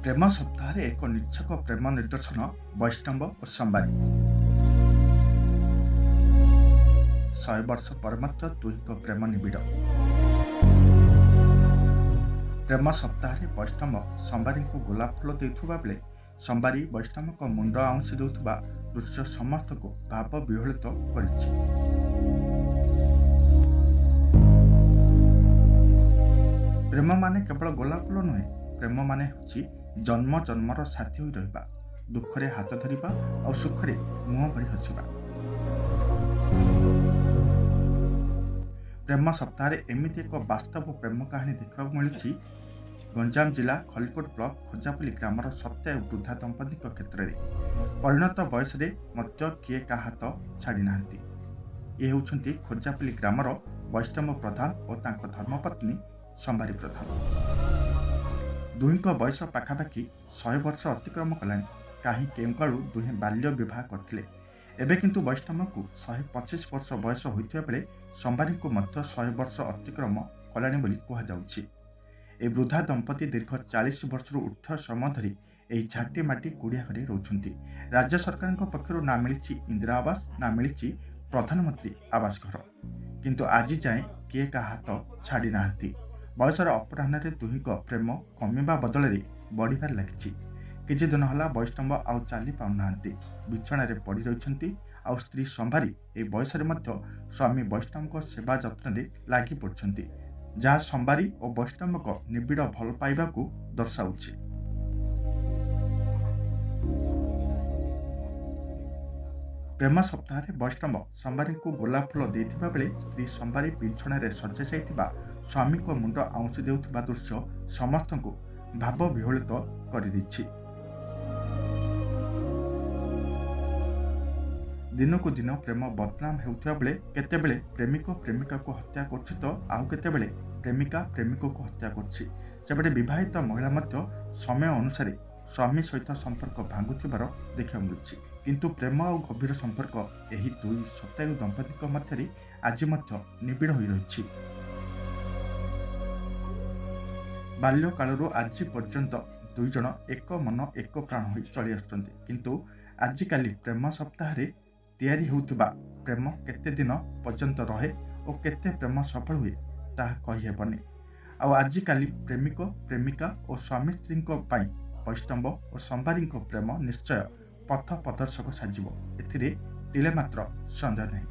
ପ୍ରେମ ସପ୍ତାହରେ ଏକ ନିଚ୍ଛକ ପ୍ରେମ ନିଦର୍ଶନ ବୈଷ୍ଣବ ଓ ସମ୍ବାରୀ। 100 ବର୍ଷ ପରେ ମଧ୍ୟ ଦୁହିଁଙ୍କ ପ୍ରେମ ନିବିଡ଼। ପ୍ରେମ ସପ୍ତାହରେ ବୈଷ୍ଣବ ସମ୍ବାରୀଙ୍କୁ ଗୋଲାପ ଫୁଲ ଦେଉଥିବା ବେଳେ ସମ୍ବାରୀ ବୈଷ୍ଣବଙ୍କ ମୁଣ୍ଡ ଆଉଁସି ଦେଉଥିବା ଦୃଶ୍ୟ ସମସ୍ତଙ୍କୁ ଭାବ ବିହ୍ୱଳିତ କରିଛି। ପ୍ରେମ ମାନେ କେବଳ ଗୋଲାପ ଫୁଲ ନୁହେଁ, ପ୍ରେମ ମାନେ ହେଉଛି ଜନ୍ମ ଜନ୍ମର ସାଥୀ ହୋଇ ରହିବା, ଦୁଃଖରେ ହାତ ଧରିବା ଆଉ ସୁଖରେ ମୁହଁ ଭରି ହସିବା। ପ୍ରେମ ସପ୍ତାହରେ ଏମିତି ଏକ ବାସ୍ତବ ପ୍ରେମ କାହାଣୀ ଦେଖିବାକୁ ମିଳୁଛି ଗଞ୍ଜାମ ଜିଲ୍ଲା ଖଲିକୋଟ ବ୍ଲକ ଖୋଜାପଲ୍ଲୀ ଗ୍ରାମର ସତ୍ୟ ବୃଦ୍ଧା ଦମ୍ପତିଙ୍କ କ୍ଷେତ୍ରରେ। ପରିଣତ ବୟସରେ ମଧ୍ୟ କିଏ କାହା ହାତ ଛାଡ଼ି ନାହାନ୍ତି। ଏ ହେଉଛନ୍ତି ଖୋଜାପଲ୍ଲୀ ଗ୍ରାମର ବୈଷ୍ଣବ ପ୍ରଧାନ ଓ ତାଙ୍କ ଧର୍ମପତ୍ନୀ ସମ୍ଭାରୀ ପ୍ରଧାନ। ଦୁହିଁଙ୍କ ବୟସ ପାଖାପାଖି 100 ବର୍ଷ ଅତିକ୍ରମ କଲାଣି। କାହିଁ କେଉଁ କାଳୁ ଦୁହେଁ ବାଲ୍ୟ ବିବାହ କରିଥିଲେ। ଏବେ କିନ୍ତୁ ବୈଷ୍ଣବଙ୍କୁ 125 ବର୍ଷ ବୟସ ହୋଇଥିବା ବେଳେ ସମ୍ବାରୀଙ୍କୁ ମଧ୍ୟ 100 ବର୍ଷ ଅତିକ୍ରମ କଲାଣି ବୋଲି କୁହାଯାଉଛି। ଏହି ବୃଦ୍ଧା ଦମ୍ପତି ଦୀର୍ଘ 40 ବର୍ଷରୁ ଉର୍ଦ୍ଧ୍ୱ ସମୟ ଧରି ଏହି ଝାଟିମାଟି କୁଡ଼ିଆ ଘରେ ରହୁଛନ୍ତି। ରାଜ୍ୟ ସରକାରଙ୍କ ପକ୍ଷରୁ ନା ମିଳିଛି ଇନ୍ଦିରା ଆବାସ, ନା ମିଳିଛି ପ୍ରଧାନମନ୍ତ୍ରୀ ଆବାସ ଘର। କିନ୍ତୁ ଆଜି ଯାଏଁ କିଏ କାହା ହାତ ଛାଡ଼ି ନାହାନ୍ତି। ବୟସର ଅପରାହ୍ନରେ ଦୁହିଁଙ୍କ ପ୍ରେମ କମିବା ବଦଳରେ ବଢ଼ିବାରେ ଲାଗିଛି। କିଛି ଦିନ ହେଲା ବୈଷ୍ଣବ ଆଉ ଚାଲି ପାରୁନାହାନ୍ତି, ବିଛଣାରେ ପଡ଼ି ରହିଛନ୍ତି। ଆଉ ସ୍ତ୍ରୀ ସମ୍ଭାରୀ ଏହି ବୟସରେ ମଧ୍ୟ ସ୍ୱାମୀ ବୈଷ୍ଣବଙ୍କ ସେବା ଯତ୍ନରେ ଲାଗି ପଡ଼ିଛନ୍ତି, ଯାହା ସମ୍ବାରୀ ଓ ବୈଷ୍ଣବଙ୍କ ନିବିଡ଼ ଭଲ ପାଇବାକୁ ଦର୍ଶାଉଛି। ପ୍ରେମ ସପ୍ତାହରେ ବୈଷ୍ଣବ ସମ୍ବାରୀଙ୍କୁ ଗୋଲାପ ଫୁଲ ଦେଇଥିବା ବେଳେ ସ୍ତ୍ରୀ ସମ୍ବାରୀ ବିଛଣାରେ ଶଯ୍ୟା ଯାଇଥିବା ସ୍ୱାମୀଙ୍କ ମୁଣ୍ଡ ଆଉଁସି ଦେଉଥିବା ଦୃଶ୍ୟ ସମସ୍ତଙ୍କୁ ଭାବ ବିହ୍ୱଳିତ କରିଦେଇଛି। ଦିନକୁ ଦିନ ପ୍ରେମ ବଦନାମ ହେଉଥିବା ବେଳେ କେତେବେଳେ ପ୍ରେମିକ ପ୍ରେମିକାକୁ ହତ୍ୟା କରୁଛି ତ ଆଉ କେତେବେଳେ ପ୍ରେମିକା ପ୍ରେମିକକୁ ହତ୍ୟା କରୁଛି। ସେପଟେ ବିବାହିତ ମହିଳା ମଧ୍ୟ ସମୟ ଅନୁସାରେ ସ୍ୱାମୀ ସହିତ ସମ୍ପର୍କ ଭାଙ୍ଗୁଥିବାର ଦେଖିବାକୁ ମିଳୁଛି। କିନ୍ତୁ ପ୍ରେମ ଆଉ ଗଭୀର ସମ୍ପର୍କ ଏହି ଦୁଇ ଶତାୟୁ ଦମ୍ପତିଙ୍କ ମଧ୍ୟରେ ଆଜି ମଧ୍ୟ ନିବିଡ଼ ହୋଇ ରହିଛି। ବାଲ୍ୟକାଳରୁ ଆଜି ପର୍ଯ୍ୟନ୍ତ ଦୁଇ ଜଣ ଏକ ମନ ଏକ ପ୍ରାଣ ହୋଇ ଚଳି ଆସୁଛନ୍ତି। କିନ୍ତୁ ଆଜିକାଲି ପ୍ରେମ ସପ୍ତାହରେ ତିଆରି ହେଉଥିବା ପ୍ରେମ କେତେ ଦିନ ପର୍ଯ୍ୟନ୍ତ ରହେ ଓ କେତେ ପ୍ରେମ ସଫଳ ହୁଏ ତାହା କହିହେବନି। ଆଉ ଆଜିକାଲି ପ୍ରେମିକ ପ୍ରେମିକା ଓ ସ୍ୱାମୀ ସ୍ତ୍ରୀଙ୍କ ପାଇଁ ବୈଷ୍ଣବ ଓ ସମ୍ବାରୀଙ୍କ ପ୍ରେମ ନିଶ୍ଚୟ ପଥ ପ୍ରଦର୍ଶକ ସାଜିବ, ଏଥିରେ ତିଳେ ମାତ୍ର ସନ୍ଦେହ ନାହିଁ।